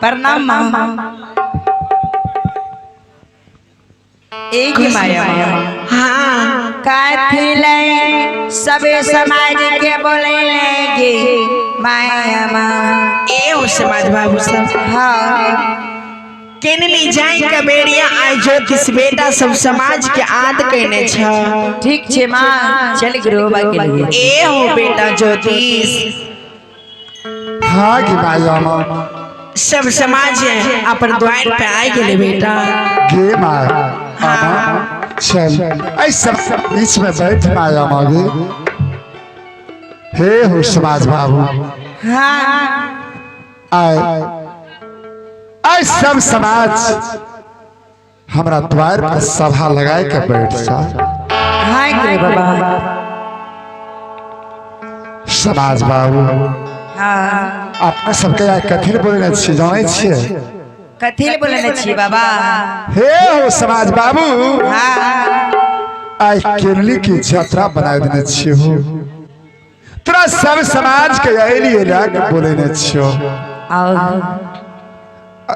प्रणाम माँ। एक ही माया माँ। हाँ। काथी ले सबे समाज के बोले लेगी माया माँ। ए हो समाज बाबू सब। हाँ। केनली जाई कबेरिया आइ ज्योतिष बेटा सब समाज के आद कहने छ। ठीक छे माँ, चल गुरुबा के लिए। ए हो बेटा ज्योतिष। हाँ गे माया माँ। सब समाज अपन द्वार पे आइ गेले बेटा। गे माँ आमा चल ऐ सब बीच में बैठ माया माँ गे। हे हो समाज बाबू। हाँ। आए आए सब समाज हमरा द्वार पर सभा लगाए के बैठ जा। हाँ गुरु बाबा। समाज बाबू। हाँ। अपना सबके आइ कथी ले बोलने छी जानै छियै? कथी ले बोलने छी बाबा? हे हो समाज बाबू। हाँ। आइ केनली की यात्रा बना देने छियै हो। तोरा सब समाज के अयलियै लए के बोलेने छियौ। आओ।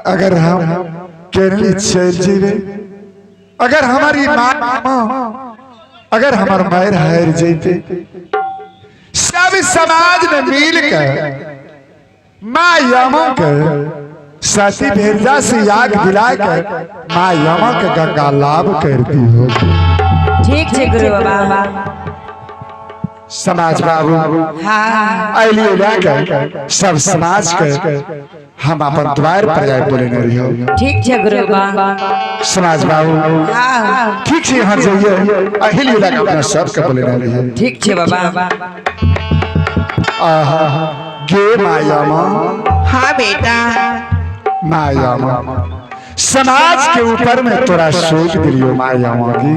अगर हम केनली चलि जेबै, अगर हमारी माँ अगर हमर मारि हारि जैते, सब समाज में मिल के माँ यमा के सती भेड़िया से याग दिला के माँ यमा के गंगा लाभ कर दी हो। ठीक छे गुरु बाबा। समाज बाबू। हाँ। अलिए लए सब समाज के हम अपन द्वार पर जाए बोलेने रहियो। ठीक छे गुरु बाबा। समाज बाबू। हाँ। ठीक छै, यहाँ जाइए अहिलिए लए अपना सबके बोलेने रहियो। ठीक छे बाबा। आहा गे माया माँ। हाँ बेटा। माया माँ समाज के ऊपर में तोरा सोच दिलियो माया माँ की।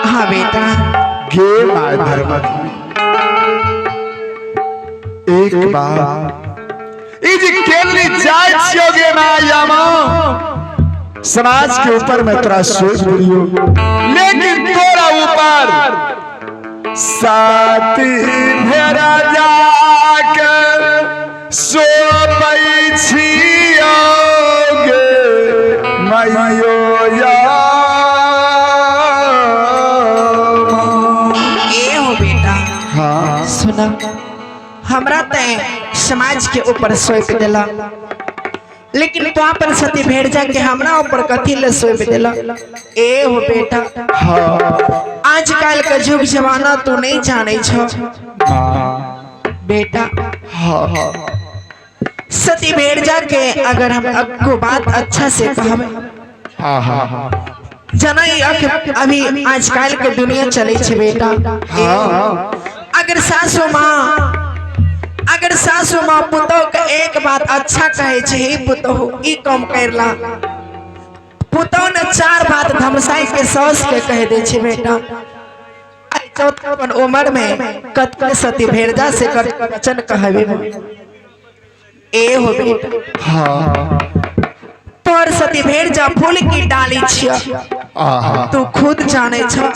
हाँ बेटा। गे my धर्म एक बार ई जे केलनी जाय छियो गे माया माँ, समाज के ऊपर में तोरा सोच दिलियो, लेकिन तोरा ऊपर साती भेड़ा जाके सोपै छियो गे मैयो या। ए हो बेटा। हाँ। सुना हमरा ते समाज के ऊपर सौंप दिला, लेकिन तो अपन सती भेड़ जा के हमरा ऊपर कथी ले सौंप दिला? ए हो बेटा। हाँ। आजकल का युग जमाना तू नहीं जाने छो। हाँ। बेटा। हाँ। सती भेड़ जा के अगर हम अक्को बात अच्छा से कहबे। हाँ हाँ। जना अभी आजकल के दुनिया चले छे बेटा। हाँ। अगर सासू माँ, अगर सासू माँ पुतोह के एक बात अच्छा कहे छे, हे पुतोह ई काम करला, पुतोह ने चार बात धमसाई के सास के कह दे छे बेटा। चौथापन उम्र में कत सती भेड़जा से कत वचन कहबे। ए हो बेटा। हाँ। तोर सती भेड़जा फूल की डाली छिया, आहा। तू खुद जाने छ।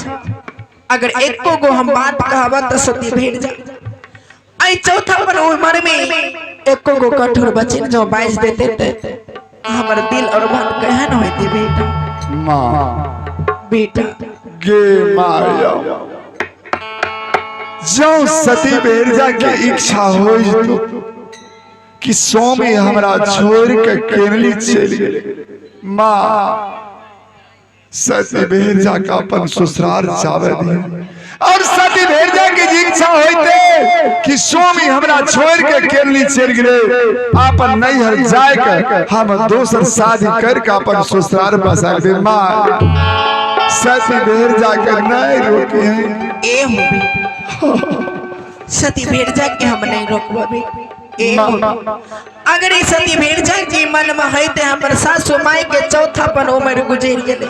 अगर एको गो हम बात कहब तो सती भेड़जा आई चौथापन उम्र में एको गो कठोर वचन जो बाज देते ते हमर दिल और मन केहन होते बेटा। माँ। बेटा। गे माया जो सती भेड़जा के इच्छा होई तो कि स्वामी हमरा छोड़ के केनली चली गेले, माँ सती भेड़जा का अपन ससुराल जावे दिए। और सती भेड़जा के जी इच्छा होते कि स्वामी हमरा छोड़ के केनली चल गेले, अपन नैहर जाए के हम दोसर शादी करके अपन ससुराल बसा दे, माँ सती भेड़जा के नहीं रोके हैं। ए हो बेटा। सती भेड़जा के हम नहीं रोकबे। ए हो अगर ई सती भेड़जा के मन में है ते हमर सासू माई के चौथापन उम्र गुजर गेले,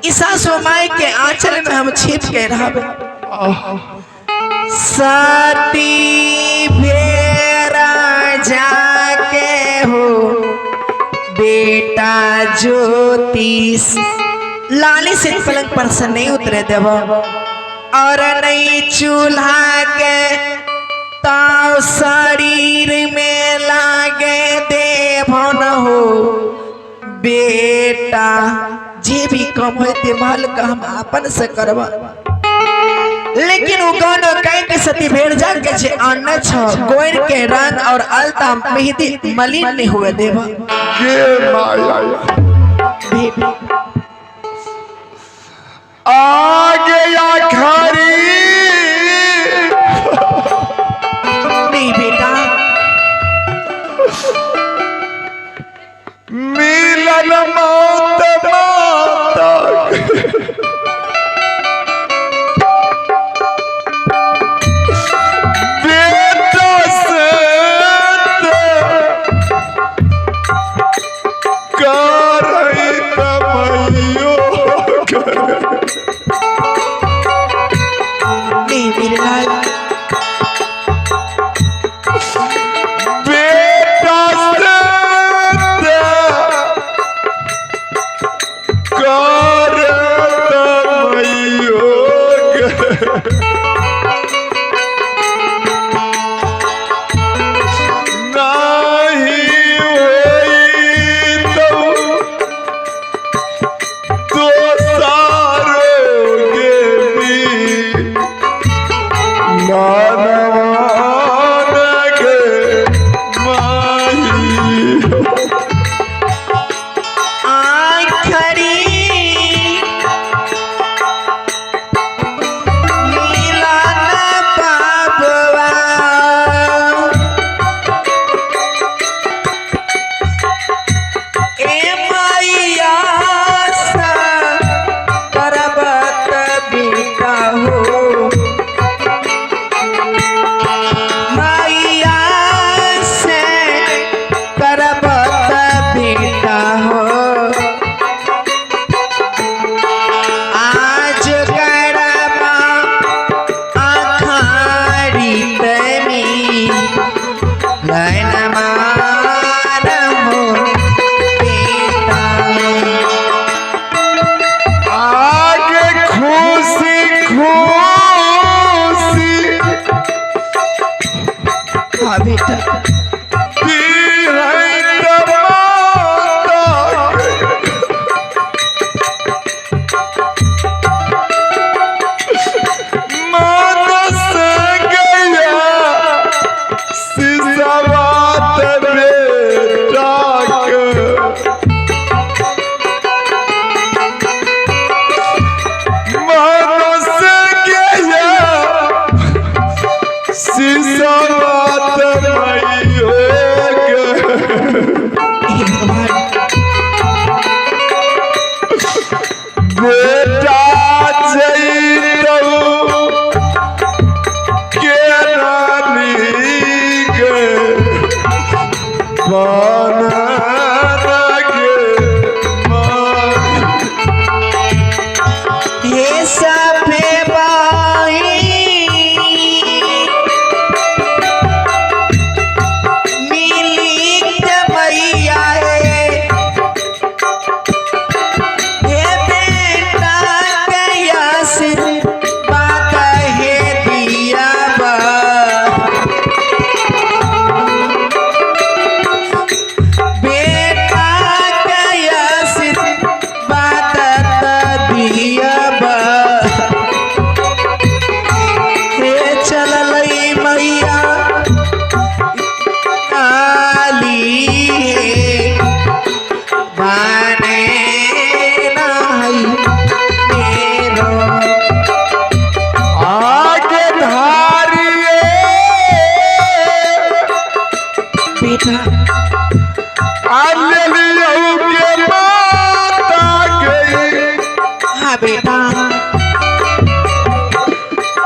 ई सासू माई के आंचल में हम छिप के रहबे। सती भेड़ा जाके हो बेटा ज्योतिष लाली से पलंग पर से नहीं उतरे देव, और नहीं चूल्हा के ताव शरीर में लागे देव न हो। हो बेटा, जे भी कम होते महल का हम अपन से करब। लेकिन वो गानो कह के सती भेड़ जा के छे आने छ गोर के रंग और अलता मेहंदी मलिन नहीं हुए देव। गे माया आगे या खरी नहीं बेटा, मिलन मौत माता बेटा से करई तमैयो नहीं मेरे लाल, बेटा से कर तमैयो नहीं होई तो दोसारो गे भी नानवान के माही। आखरी मिलन बाबवा ए मैया सा करबत बेटा हो, मैया से करबत बेटा हो। आज गरमा आखाड़ी तमी नैन मान हो बेटा। आगे खुशी खुशी हाँ बेटा, दी है माता मानस गया सिसवात बेटा के मानस गया सिसवात मैयो के हे भगवान, बेटा जैतौ के नानी के बन गे माई। हे सभे बाई मिली के मैया हे, हे बेटा गया सिर बात हे दिया बा। बेटा गया सिर बात दिया बा। हे चललई मैया काली हे बने नाही मेरो। आगे धारिये बेटा आलियौ के माता गई हाँ बेटा,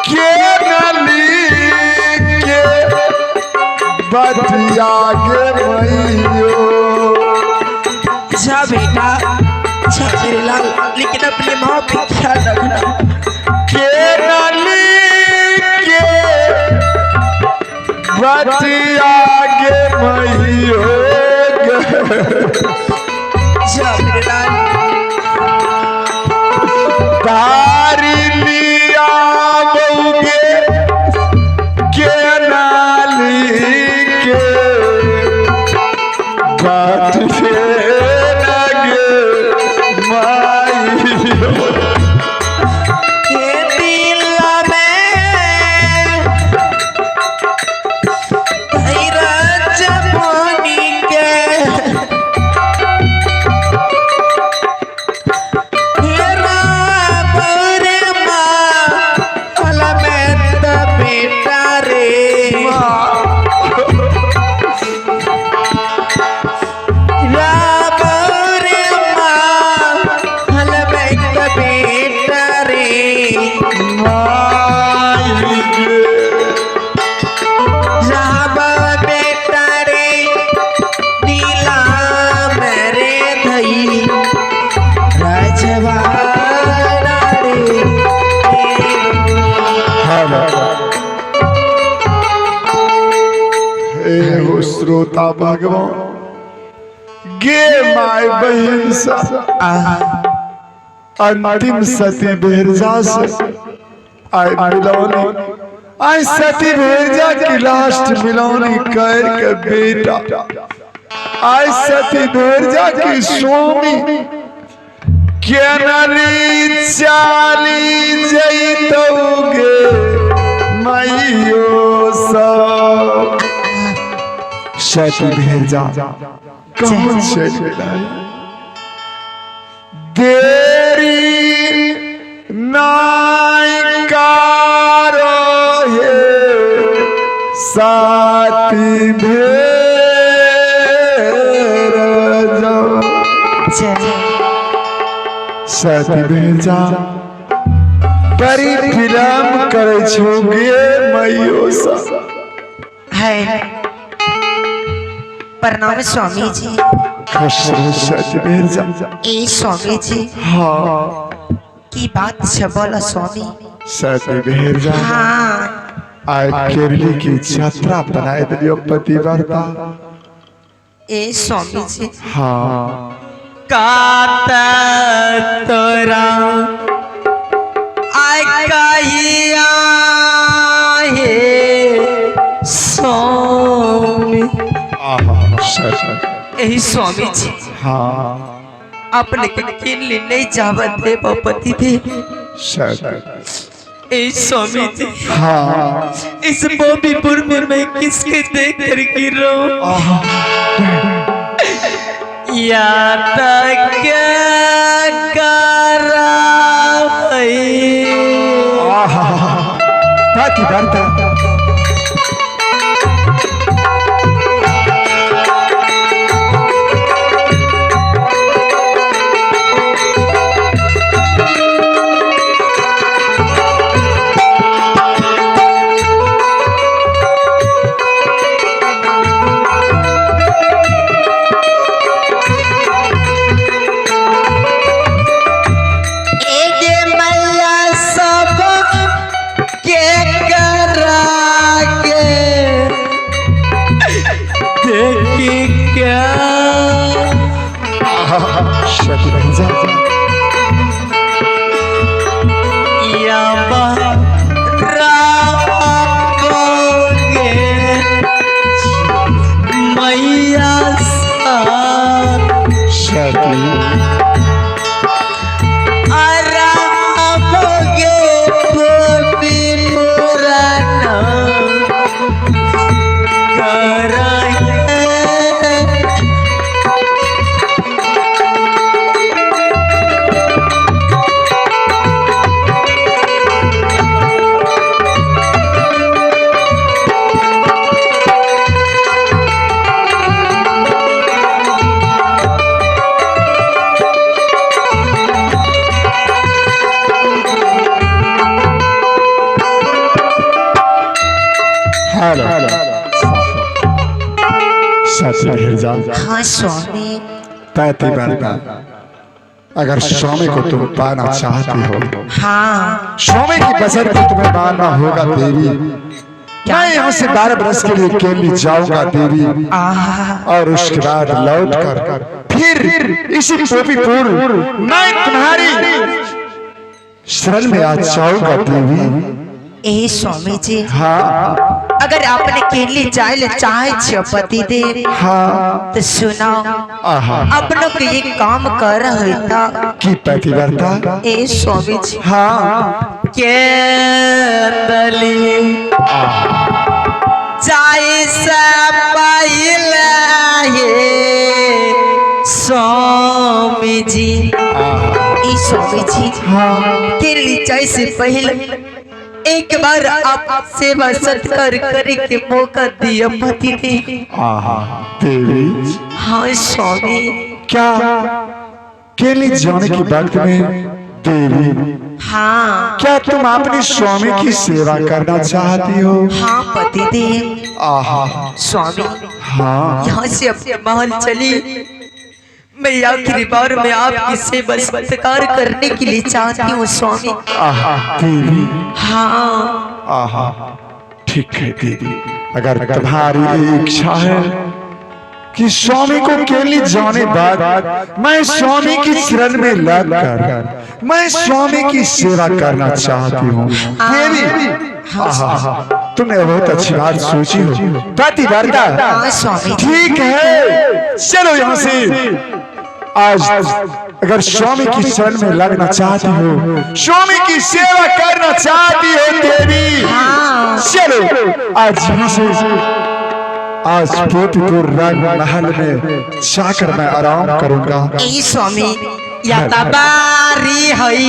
के नली के बतिया गे मैयो। जा बेटा, जा मेरे लाल, लेकिन अपनी माँ पे ख्याल रखना। के नली के बतिया गे मैयो। जा मेरे लाल, तारी लिया बउगे के नाली के बतिया। गे माई। के दिल में धैरज पानी के हेरा बर माँ में त बेटा रे राम रे माँ में त बेटा रे माई गे। राम बेटा रे नीला मेरे धई रजवाड़ा रे। हे हो श्रोता भगवान गे my बहन सा अंतिम सती भेरजा से आय मिलौनी, आय सती भेरजा की लास्ट मिलौनी कर के बेटा आय सती भेरजा की स्वामी केनरी चाली जैतौगे मैयो सब। सती भेरजा कहाँ चल गई? देरी नाई कारो हे साथी भेर जाओ। सती भेजा बड़ी फिल्म करे छोगे मैयो सा। है प्रणाम स्वामी जी। खुश रहो सती भेजा। ए स्वामी जी। हाँ। की बात छ बोला स्वामी। सती भेजा। हाँ। आय केरली की यात्रा बनाए दिलियो पतिव्रता। ए स्वामी जी। हाँ। कात तोरा आय कहिया हे स्वामी। आहा सती। एही स्वामी जी। हाँ। अपने के किनली नहीं चाहत थे पति थे। सती। ए स्वामी जी। हाँ। इस बॉबीपुर में मैं किसके देख कर गिरो आहा या तक करा आहा पतिव्रता। एगे मैया सब के करा के देखी क्या सती भेजा। या गे मैया साथ सती। आराम गे गोपी पुराना कर। हेलो सती भेजा। हाँ स्वामी। पतिव्रता, अगर स्वामी को तुम पाना चाहती हो, हाँ। स्वामी की बसर को तुम्हें मानना होगा देवी। मैं यहाँ से 12 बरस के लिए केरली जाऊंगा देवी, आहा और उसके बाद लौट कर फिर इसी टोपीपुर मैं तुम्हारी शरण में आ जाऊंगा देवी। ए स्वामी जी। हाँ। अगर अपने केली जाए ले चाहे छो पति देव, हाँ। तो सुनाओ, आहा। अपनों के ये काम कर होता। की पतिव्रता? ए स्वामी जी। हाँ। के दली जाए से पहले हे स्वामी जी, ई स्वामी जी। हाँ। के लिए जाए से पहले एक बार आप सेवा सत्कार करे के मौका दिया पति देव। आहा, देवी। हाँ स्वामी। क्या केली जाने की वक्त में देवी, हाँ। क्या तुम अपने स्वामी की सेवा करना चाहती हो? हाँ पति देव। आहा। स्वामी। हाँ। यहाँ से अपने महल चली, मैं आखिरी बार में आपकी सेवा सत्कार करने के लिए चाहती हूँ स्वामी। आहा, देवी। हाँ। आहा, ठीक है देवी, अगर तुम्हारी ये इच्छा है कि स्वामी को केली जाने बाद मैं स्वामी की शरण में लग कर मैं स्वामी की सेवा करना चाहती हूँ देवी, आहा, तुमने बहुत अच्छी बात सोची हो पतिव्रता। हाँ स्वामी। ठीक है, चलो यहाँ से। आज अगर स्वामी की शरण में लगना चाहती हो, स्वामी की सेवा करना चाहती हो देवी, चलो आज यहाँ से। आज पोतीपुर रंग महल में जाकर मैं आराम करूंगा। ए स्वामी, याता बारी हई।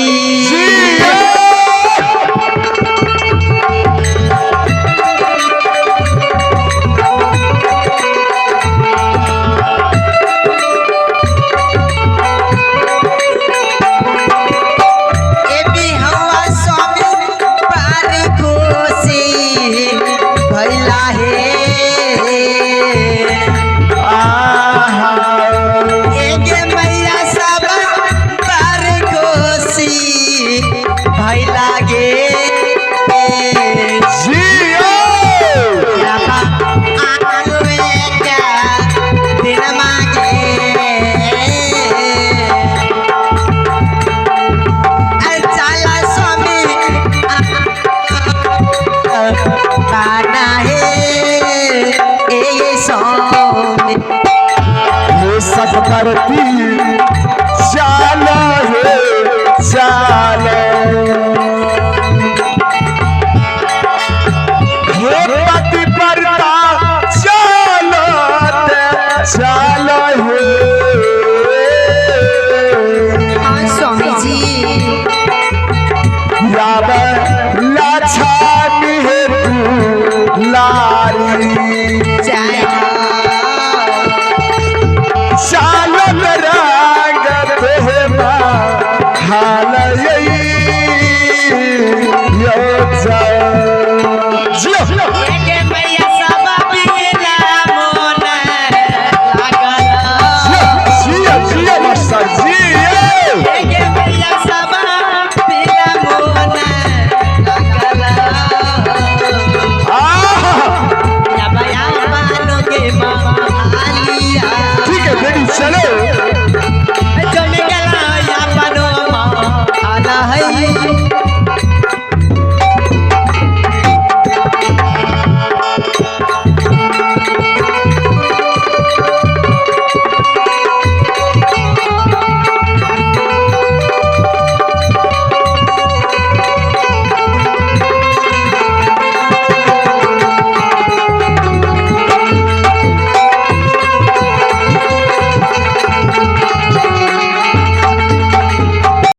ए भी हवा स्वामी बारी खुशी भइला हे। एगे मैया सब बार खुशी भइला गे। बाबा आवे का दिन मागे। चला स्वामी पाना हे, ए स्वामी। ये सब करती चाल है चाल।